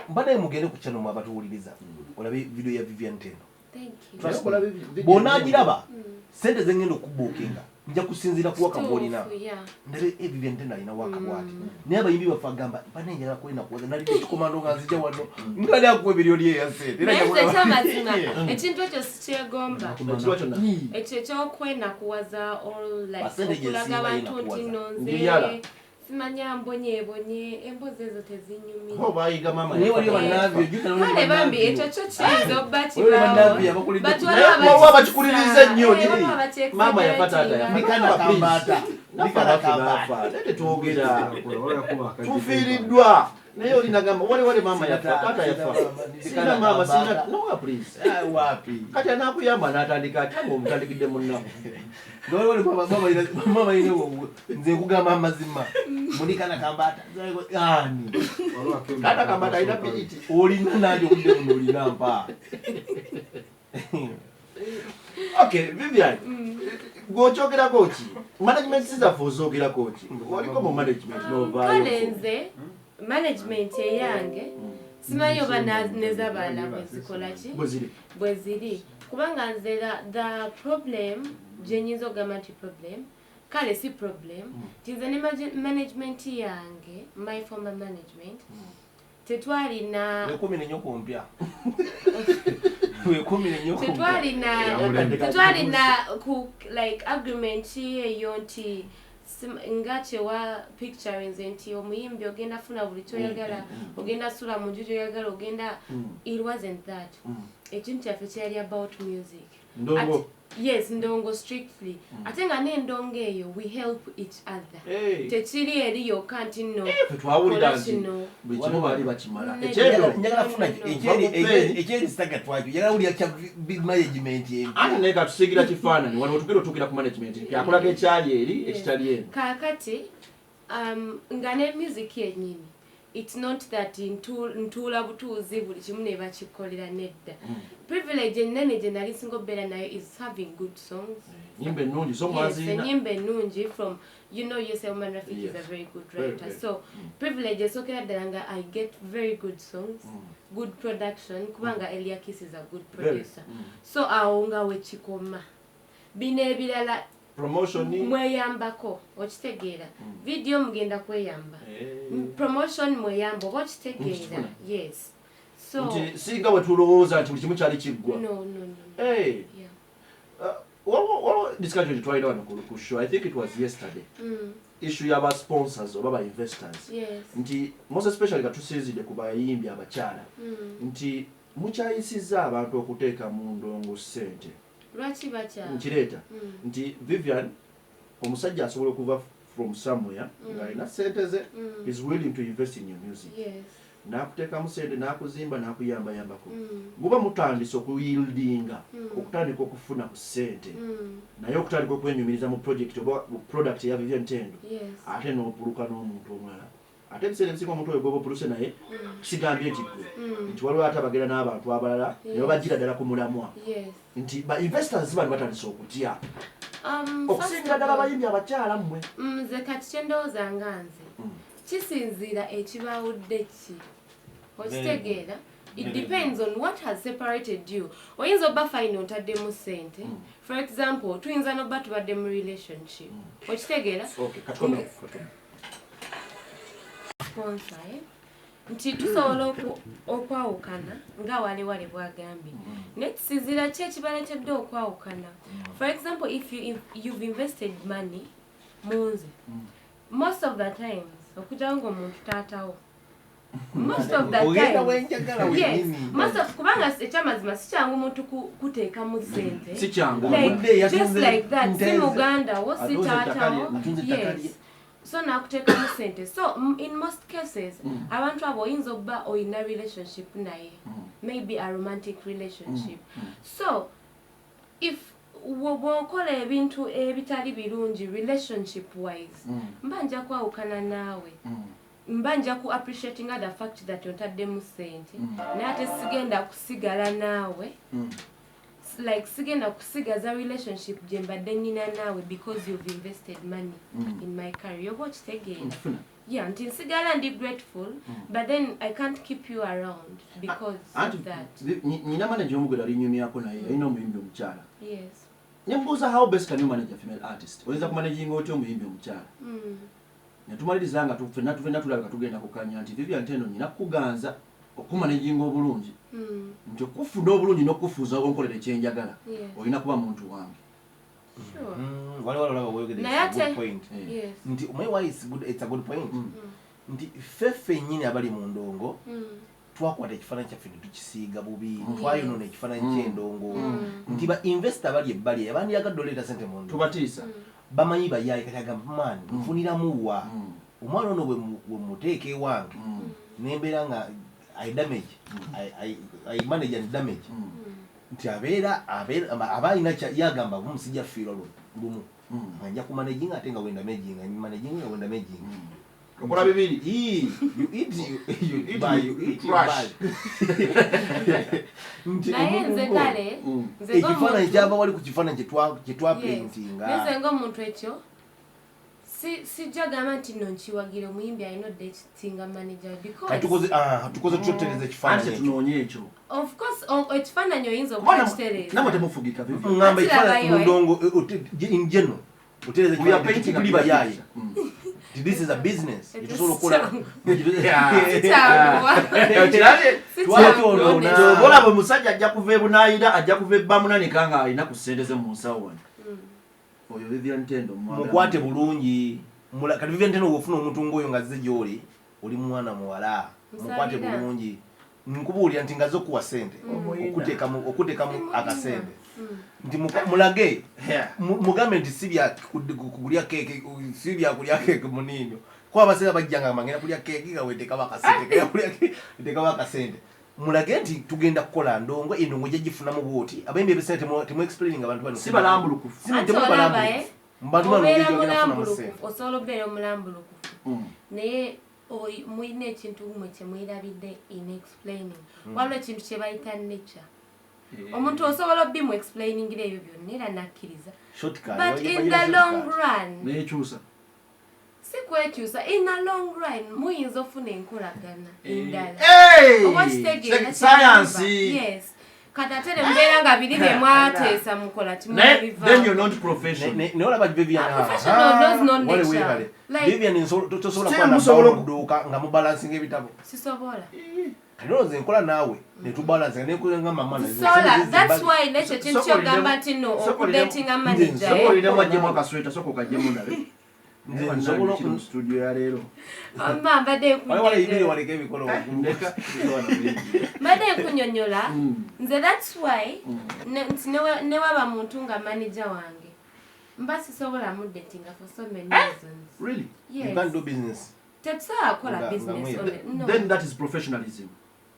mba naye mugende ku channel mwe abatuwuliriza olabe video ya Vivian Tendo. Thank you. Trust Naye okola me. Bw'onaagiraba sente zengenda okubuukinga nja kusinziira ku waka gw'olina. Kituufu, yeah. Ndabe Vivian Tendo alina waka bwati naye abayimbi baffe agamba bane njagala kwena kuwoza nalidde ekikomando nga nzija wano nga ali akuwa ebiryo lyeya sente. Era Naye nja nze kulaba- ekyamazima ekintu ekyo sikyegomba. Ekirwa kyonna. Ekyo ekyokwenakuwaza or like Percentage okulaga esinga abantu nti yenakuwaza. nno Ndiyala. nze simanya mbonyeebonye emboozi ezo tezinyumira. Oba bayiga maama Naye waliyo yafa. bannavyo jjukira waliyo Kale bambi bannavyo. ekyo kyo kiyinza obba Waliyo bannavyo abakulidde But ku- waliwo Naye waliwo abakikuliriza ennyo. Eh, waliwo abakyexaggeratinga. Maama yafa, taata yafa. Ndikana kambaata. Nafa Ndikana baffe kambaata. baafa naye tetwogera tufiiriddwa naye olinagamba wale wale maama yafa taata yafa sina maama sina nowa please. Ah, wapi. Kati anaakuyamba n'atandika atya ng'omutandikidde mu nnaku? Mama ine nze nkugamba amazima mulikana kambaata ani. Taata kambaata alina PET. Olina nange obudde buno olina mpa. Okay Vivian, gw'okyogerako ki management zaffe ozoogerako ki oliko mu management n'ovaayo? Kale nze management eyange simanyi oba nez'abalala bwe zikola ki bwe ziri. Bwe ziri kubanga nze the problem gye nyinza okugamba nti problem kale si problem nti nze ne management yange, my former management, tetwalina Wekumire nnyo ku mpya, wekumire nnyo ku mpya. Tetwalina ku like agreement eyo nti nga kyewa picture nze nti omuyimbi ogenda funa buli kyoyagala, ogenda sula mu nju gyoyagala ogenda. It wasn't that. Ekintu kyaffe kyali about music. Ndongo. Yes, ndongo strictly, ate nga n'endongo eyo we help each other. Hey. Tekiri eri yokka nti nno Ffe twawulira kola nti kino. buli kimu baali bakimala. Nedda. Ekyebyo Njagala funa ekyeri sitaga twakyo njagala wulira kya management embi. Ate naye katusiigira kifaananyi wano wetugenda otuukira ku management akulaga ekyali eri ekitali eno. Kaakati nga ne music yennyini It's not that ntuula butuuzi buli kimu ne bakikolera, nedda. Privilege ennene gye nali nsinga okubeera nayo is having good songs. Nyimba ennungi zo Yes, mwazirina. Enyimba ennungi from you say Oman Rafik is a very good Very, writer. very. So privilege esookera ddala nga I get very good songs, good production, kubanga Eliakis is a good Very. producer. So awo nga wekikoma, bino ebirala Promotion. Mweyambako, okitegeera? Video mugenda kweyamba. Promotion mweyamba, oba okitegeera? Nkifuna. Yes, so Nti singa bwe tulowooza nti buli kimu kyali kiggwa. No. Hey, Yeah. Waliwo discussion gye twalina wano ku show, I think it was yesterday, issue y'aba sponsors oba ba investors, nti most especially katusinzidde ku bayimbi abakyala, nti mukyayisizza abantu okuteeka mu ndongo ssente. Lwaki bakya? Nkireeta nti Vivian, omusajja asobola okuva from somewhere ng'alina ssente ze, is willing to invest in your music, n'akuteekamu ssente, n'akuzimba, n'akuyambayambako. Muba mutandise okuyieldinga, okutandika okufuna ku ssente, naye okutandika okwenyumiriza mu project oba mu product eya Vivian Tendo, ate n'opuluka n'omuntu omulala. Ate ebiseera ebisinga omuntu oyo gwoba opuluse naye, sigambye nti gwe, nti waliwo ate abagenda n'abantu abalala ne babagira ddala ku mulamwa, nti ba investors bano batandise okutya okusingira ddala abayimbi abakyala mmwe. Nze kati kyendowooza nga nze, kisinziira ekibawudde ki, okitegeera? It Very. depends on what has separated you. Oyinza obba fine, otaddemu ssente, for example tuyinza nobba tubadde mu relationship, okitegeera? Okay, katukome, katukome. Sponsor, eh? Nti tusobola okwawukana nga walewale bwagambye, naye kisinziira ki ekibaleetedde okwawukana. For example, if you've invested money mu nze, most of the times okujjawo ngaomuntu taatawo, most of the Ogenda times wenjagala yes, wennyini. most of, kubanga ekyamazima si kyangu muntu kuteekamu sente. Si kyangu. Like, Obudde just yatunze like that, si nteze. muganda wo, si Atunze ettaka lye, taatawo. atunze ettaka lye. Yes, so nakuteekamu sente. So in most cases abantu abo oyinza obba oyina relationship naye, maybe a romantic relationship. So if bw'okola ebintu ebitali birungi relationship wise, mba nja kwawukana naawe. Mba nja ku appreciatinga the fact that ontaddemu sente, naye ate sigenda kusigala naawe, like sigenda kusigaza relationship gye mbadde nyina naawe because you've invested money in my career, oba okitegeera? Nkifuna. Yeah, nti nsigala ndi grateful, but then I can't keep you around because Anti of that. Nyina manager omu gwe nali nyumyako naye, yalina omuyimbi omukyala. Nembuuza, "How best can you manage a female artist? Oyinza kumanaginga otya omuyimbi omukyala?" Netumaliriza nga ffenna tulabika tugenda kukanya nti Vivian Tendo nyina kukuganza okumanaginga obulungi, nti okufuna obulungi n'okufuuza onkolera ekyenjagala, olina kuba muntu wange. Waliwo olaba weyogedde, Naye it's a good ate- point. Nti omanyi why it's a good point? Nti ffe ffennyini abali mu ndongo twakwata ekifaananyi kyaffe ne tukisiiga bubi, twayonoona ekifaananyi ky'endongo, nti ba investor bali ebbali abandiyagadde oleeta sente mu ndongo Tubatiisa. bamanyi bayaye. Kati agamba, "Man, nfuniramu wa omwana ono bwe muteeka ewange nembeera nga I damage, I manage and damage," nti abeera aba alina yagamba, "Musijja fiirwa lumu, nga nja kumanaginga ate nga wendamaginga, managinga nga wendamaginga." Okola bibiri. You eat, you eat, buy, you you eat, you crush. buy. Nti Naye omuntu nze gwo, kale nze ekifaananyi ng'omuntu- kyava wali ku kifaananyi Yes. kyetwapaintinga. Nze ng'omuntu ekyo sijja gamba nti nno nkiwagira omuyimbi alina odatinga manager because Kati tukoze tutotereza Anti ekifaananyi ekyo. tetunoonya ekyo. Of course, ekifaananyi oyinza Kuba okukitereeza. namwe temufugika, Vivian. Ngamba Ati ekifaananyi labayo, mu ndongo, in general otereza We are ekifaananyi painting a tuli bayaaye picture. nti this is a business. Ekyo Tusobola si okukola. kyangu. Okirabye? Si Twakyonoona. kyangu. Oba olaba omusajja ajja kuva ebunaayira, ajja kuva ebbamunanika nga alina ku ssente ze mu nsawo wano. Oyo Vivian Tendo mwagala. Mukwate bulungi. Kati Vivian Tendo, wofuna omuntu ng'oyo nga azze gy'oli, oli mwana muwala, mukwate Nsabira. bulungi. Nkubuulira nti ngaze okuwa sente, okuteekamu akasente, nti mulage, mugambe nti si bya kulya keeke, si byakulya keeke muniino, kuba abasinga bajja nga ngenda kulya keeke nga weteekamu akasente, ngenda kulya keeke, weteekamu akasente. Mulage nti tugenda kukola ndongo, endongo gyegifunamu bwoti. Abayimbi ebiseera temu explaining abantu bano. Si balambulukufu. Si Anti temu olaba, balambulukufu. eh? Mu bantu bano Obeera ngeri gyogenda kufunamu mulambulukufu, ssente. osobola obeera omulambulukufu, naye Mulina ekintu mwe kye mwerabidde in explaining. Waliwo ekintu kye bayita nature. Omuntu osobola obimu explainingira ebyo byonna era nakkiriza. Shortcut. But in the long run, Nekyusa. si kwekyusa, in the long run muyinza ofuna enkolagana endala. Hey! Oba okitegeera Science. Yes. Kati ate ne mubeera nga biri bye mwateesa mukola Naye then you're kimwebivaamu. not professional. Naye olaba Vivian. A professional knows no Wale nature. weebale. Like- Vivian tosobola Still kuba na musobola bbaawo mu dduuka nga mubalansinga ebitabo. Sisobola. Kati olowooza enkola naawe ne tubalansinga ne nga mama naye. Sisobola. That's why nekyo ekintu Sokolidemu- kyogamba nti no sokolidemu- okudatinga manager. Nze Sooka olindemu aggyemu akasweta, sooka okaggyemu ndabe. Nze Naye nsobola bannange kiri mu studio ya leero. Mba mbadde Wale wale ibiri nkunyonnyola. waleka emikono waggulu. Ndeka. Mbadde nkunyonnyola. Nze that's why nti ne waba muntu nga manager wange mba sisobola mudatinga for so many reasons. Really? You can't Yes. do business. Tetusobola kukola Nga- business nga on mwe- it. No. Then that is professionalism.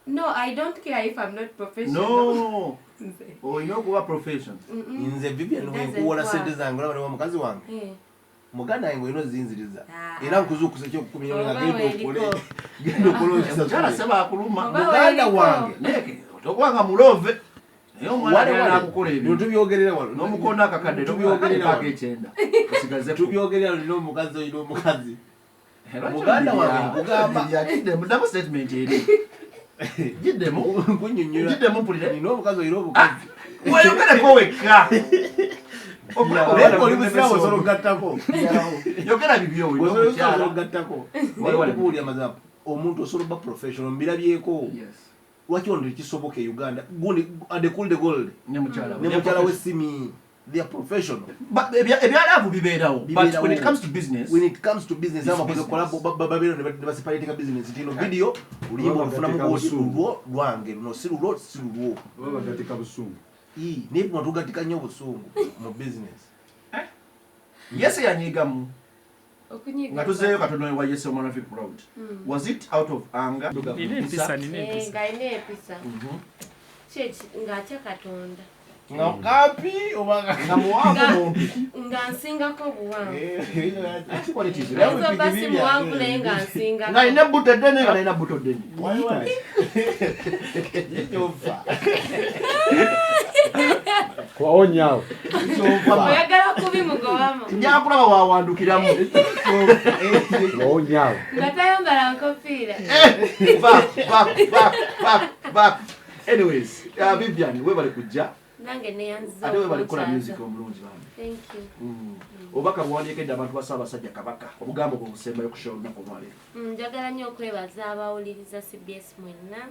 No, I don't care if I'm not professional. No. Nze. Olina okuba professional. Nze Vivian It doesn't wenkuwola work. sente zange olaba ne wa mukazi wange. Eh. Muganda wange olina ozinziriza. Ah. Era nkuzuukusa ekyokukumi nga Oba genda weeriko. okole. Genda okole Omukyala okisasule. seba akuluma. Oba Muganda weeriko. wange. Naye tokubanga mulove. Naye omwana Wale agenda wale. n'akukola Bino ebintu. tubyogerera wano. N'omukono akakadde Tubyogerera tokubaako wano. ekyenda. Osigaze Tubyogerera wano, olina omukazi olina omukazi. Muganda wange nkugamba. Giddemu, ddamu statement eri. Giddemu. Nkunnyonnyola. Giddemu mpulire. Nina omukazi olina omukazi. Weyogereko wekka. Naye ng'oli musiraamu osobola okugattako. Yogera bibyo olina Osobola omukyala. okugattako. Wale wale. Okubuulira amazima omuntu osobola okuba professional mbirabyeko. Yes. Lwaki wano tekisoboka e Uganda? Gundi Adekunle Gold Ne mukyala we. ne mukyala we Simi. They are professional. But ebyalaavu bibeerawo. But Bibeerawo. when it comes to business, When it comes to business, It's abakoze business. collab babeera ne baseparatinga business nti ino video oluyimba olufunamu Baba bwoti gatika lulwo lwange luno si lulwo si lulwo. Baba bagatika busungu. Ii, naye bwe tugatika nnyo obusungu mu business. Yese yanyigamu. Okunyiga. Nga tuzeeyo katono ewa Yese omwana Africa Proud. Was it out of anger? Nina empisa, nina Eh, empisa. ng'alina empisa. Kyeki ng'atya Katonda. Nga kampi oba nga Nga muwanvu mumpi. Nga nsingako obuwanvu. Qualities. Nawe Ayinza obba si biki muwanvu byange. naye nga nsingako. Ng'alina ebbuto eddene nga talina bbuto ddene. Kyova. Kuwawonyaawo. Oyagala kubimugobamu. Nja kulaba wawandukiramu. Kuwawonyaawo. Nga tayambala nkofiira. Back, back, back, back, back. Anyways, Vivian, webale kujja. Nange neyanziza Ate webale kukola okunkyaza. music omulungi bambi. Thank you. Obubaka bw'owandiikedde abantu ba Ssaabasajja Kabaka, obugambo bwe busembayo ku show olunaku olwaleero. Njagala nnyo okwebaza abawuliriza CBS mwenna.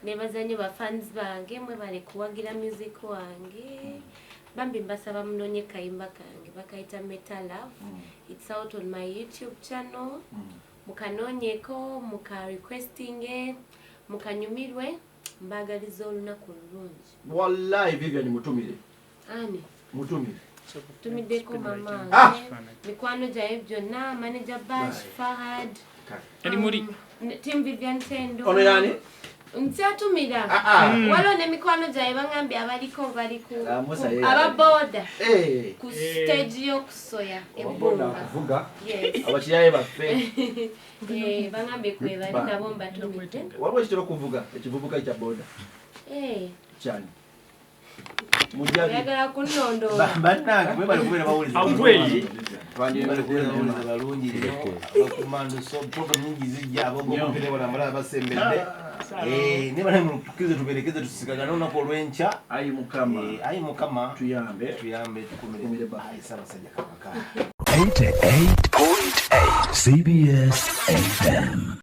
Nebaza nnyo bafans bange mwebale kuwagira music wange. Bambi mbasaba munoonye kayimba kange bakayita Meta Love. It's out on my YouTube channel. Mukanoonyeko, muka requestinge, mukanyumirwe, mbaagaliza olunaku olulungi. Wallahi Vivian mutumire. Ani? Mutumire. Tumiddeko mama Ah! wange, mikwano gyaye byonna, manager Bash, Fahad, Eri muli. Team Vivian Tendo. Ono yani? Nkyatumira. Ah, ah. Waliwo n'emikwano gyaye bangambye abaliko bali ku Ah, Musa ye. ababoda Eh, ku stage y'okusoya Boda ebbunga. kuvuga. Yes. abakiyaye baffe. Eh, bangambye kwe bali Ba. nabo mbatumidde. Waliwo ekitera okuvuga ekivubuka ekya boda. Eh, Kyani? Mujabi. oyagala kunnondoola. Bannange mwebale kubeera bawulize. Away. Mwebale kubeera bawulize balungi nnyo. Abakomando so program nyingi zijja ab'okumpi ne wala abalala basembedde. Eh, ne bannange tukkirize tuberekeze tusisikagane olunaku olw'enkya. Ayi Mukama. Eh, ayi Mukama Tuyambe. tuyambe tukumire. Tukumire ba. Ayi Ssaabasajja Kabaka. 88.8 CBS FM.